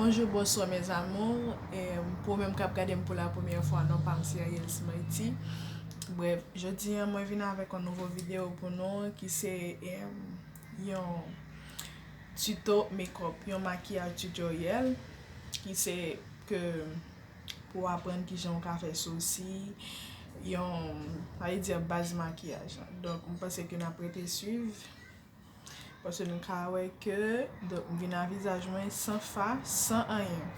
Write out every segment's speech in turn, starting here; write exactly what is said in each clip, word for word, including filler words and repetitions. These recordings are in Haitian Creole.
Bonjou, bonswa mes amours. Em, pou ou menm k ap gade m pou la premyè fwa, non pa m se Ariel Smarty. Brèf, jodi a mwen vin avèk yon nouvo videyo pou nou ki se, em, yon tuto makeup, yon makiyaj tutorial ki se ke pou w aprann kijan w ka fè sousi, yon, sa vle di baz makiyaj lan. Donk, m panse ke n ap rete swiv. Paske nou ka wè ke, donk, m vin a vizaj mwen san fa, san anyen.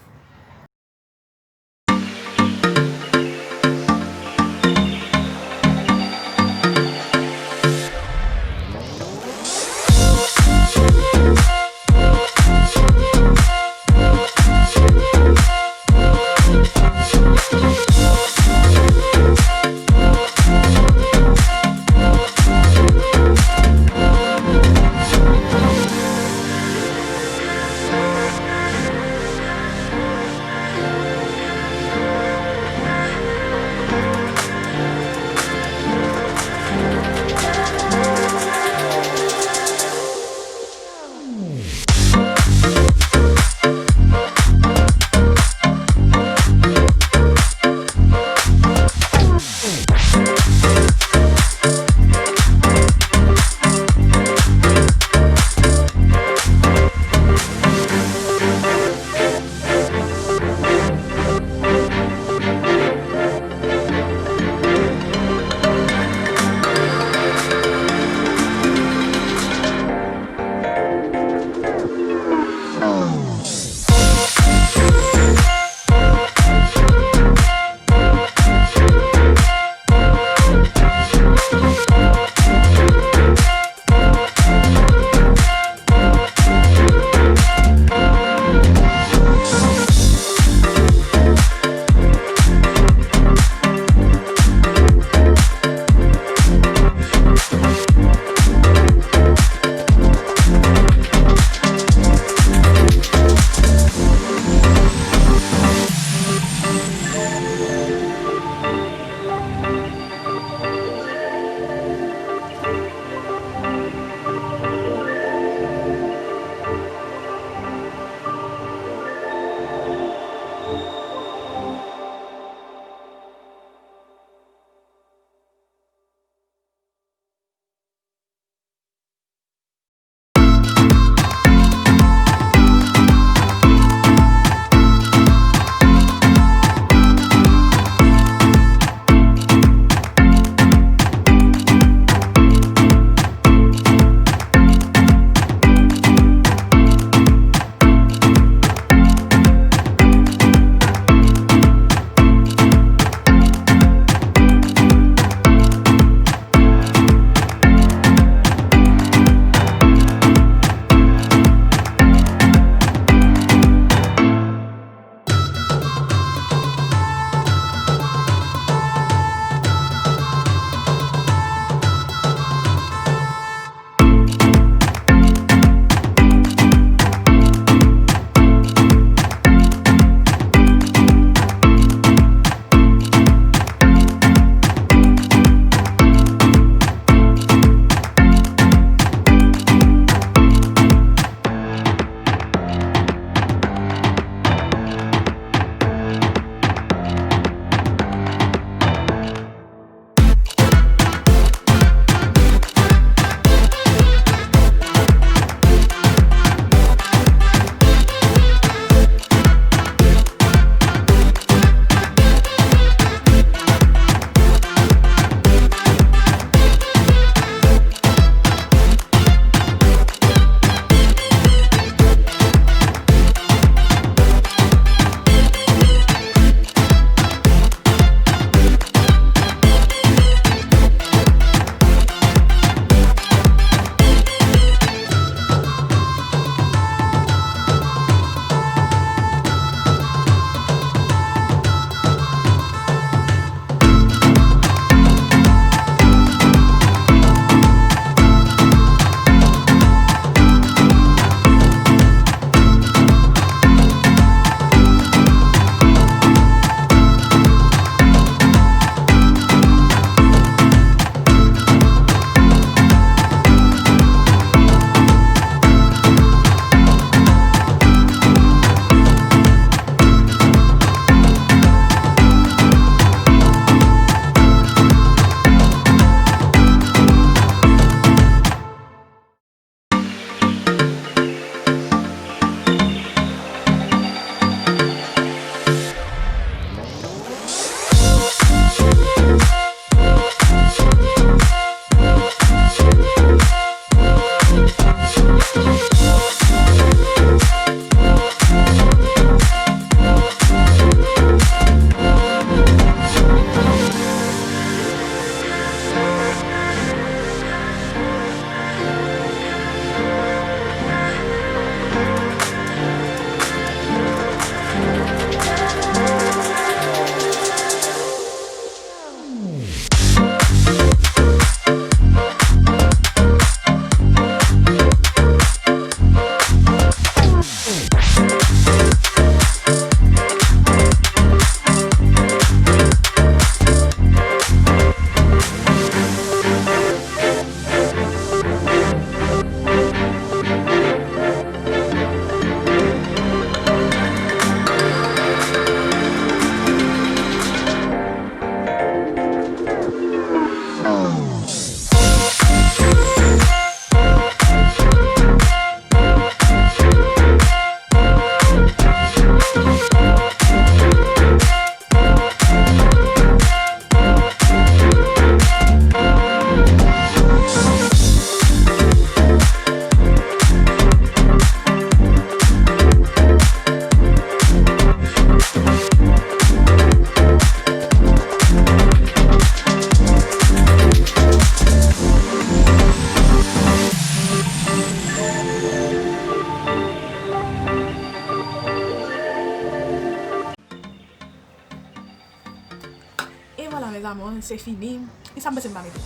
Se fini. Kisa m panse m pa mete?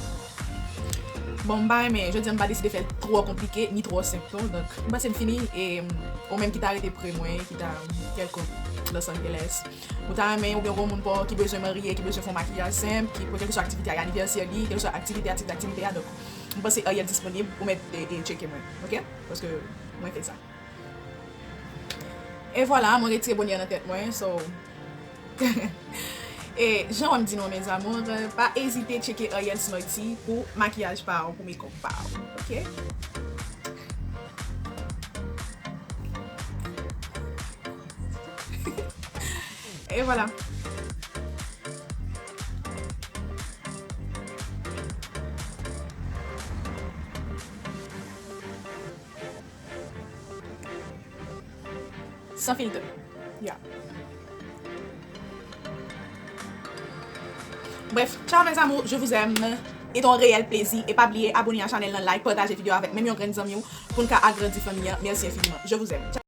Bon, m pa renmen, jodi a m pa deside fè l twò konplike, ni twò senp tou. Donk, m panse m fini. E, mm, ou menm ki ta rete pre mwen, ki ta kèlkonk Los Angeles, ou ta renmen, oubyen ou gen yon moun pa w ki bezwen marye, ki bezwen fè yon makiyaj senp, ki pou kèlkeswa aktivite a, anivèsè li, kèlkeswa aktivite, aktivite, aktivite a. Donk, m panse Ariel disponib, ou mèt, e, e, tcheke mwen, oke? Paske mwen fè sa. E vwala, mwen retire bonè nan tèt mwen, so. E jan w wè m di nou, mes amours, pa ezite tcheke Ariel Smarty pou makiyaj pa w, pou makeup pa w, oke? E vwala. Sans filtre. Yeah. Bref, ciao mes amours, je vous aime. E te yon reyèl plezi. E pa bliye abone a chanèl nan, like, pataje videyo avèk menm yon grenn zanmi w pou n ka agrandi fanmi an. Mèsi enfiniman. Je vous aime.